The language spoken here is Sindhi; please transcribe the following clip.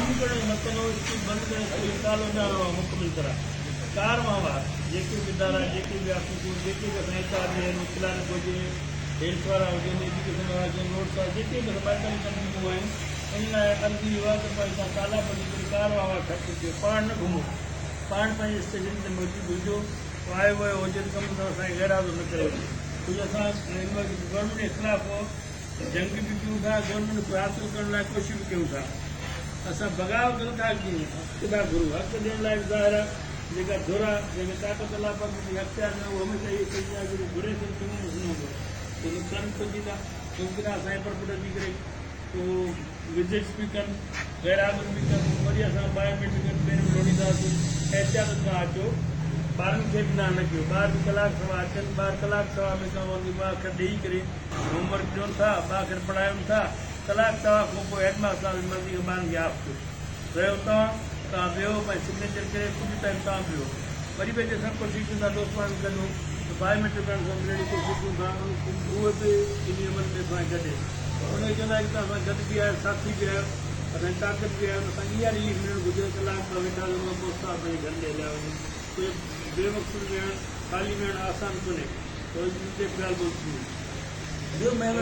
بند ڪرڻ جو مطلب هو اسڪول بند ڪري اسڪول تالو نه هڻڻو آهي مڪمل طرح ڪار وهنوار جيڪي به ادارا جيڪي به آفيسون جيڪي به اسان اتحادي آهن اهي ڪلارڪ هجي هيلٿ وارا هجن ايجوڪيشن وارا هجن روڊس وارا جيڪي به اسان 42 تنظيمون آهن ان لاء عرض اهو آهي ته پنهنجي تان تالا ٻڌي ڪري ڪار وهنوار خرچ ڪيو پاڻ نه گهمو پاڻ پنهنجي اسٽيشن تي موجود هجو ڪو آيو ويو هجي ته ڪم از ڪم اسان کي غير حاضر نه ڪري وڃي ڇو جو اسان هن وقت گورنمينٽ جي خلاف جنگ به ڪيون ٿا گورنمينٽ کي حاصل ڪرڻ لاء ڪوشش به ڪيون ٿا اسان بغاوت نه ٿا ڪيون حق ٿا گهرون حق ڏيڻ لاء به ظاهر آهي جيڪا ڌر آهي جنهن کي طاقت الله پاڪ ڏني اختيار ڏنو اهو هميشه اهو سوچيندو آهي جيڪو گهري سو چڱو مسئلو هوندو آهي ته نقصان به پهچيندا ممڪن آهي اسان جي پرپٺ اچي ڪري ڪو وزٽس به ڪن غير حاضر به ڪن وري اسان ٻاهر ميٽ ڪن پير به لوڙينداسون احتياط سان اچو ٻارن کي به نه نه ڪيو ٻار به ڪلاڪ سوا اچن ٻار ڪلاڪ سوا ۾ ڪم وانگي ٻه اکر ڏيئي ڪري هوم ورڪ ڏيون ٿا ٻه اکر پڙهايون ٿا ڪلاڪ سوا کان پوء هيڊ ماستر صاحب جي مرضي کان ٻارن کي آف ڪيو رهيو توهان توهان ويهو پنهنجي سگنيچر ڪري ڪجهه ٽائيم توهان به ويهو وري به اچي اسان ڪوشش ڪيون ٿا دوست پاڻ ۾ گڏ ته بائيو ميٽرڪ ڪرڻ سان ملڻ جي ڪوشش ڪيون ٿا اهي به انهي عمل ۾ اسان سان گڏ آهن ان کي چوندا آهيون ته توهان اسان سان گڏ به آهيو ساٿي به آهيو اسان جي طاقت به آهيو ته اسان کي اها رليف ملڻ گهرجي ته ڪلاڪ ٻه ويٺا هجون ان کان پوء استاد پنهنجي گهر ڏي هليا وڃن ڇو جو بي مقصد ويهڻ خالي ويهڻ آسان ڪونهي ته ان تي به ڳالهه ٻولهه ٿيندي. ٻيو مهر.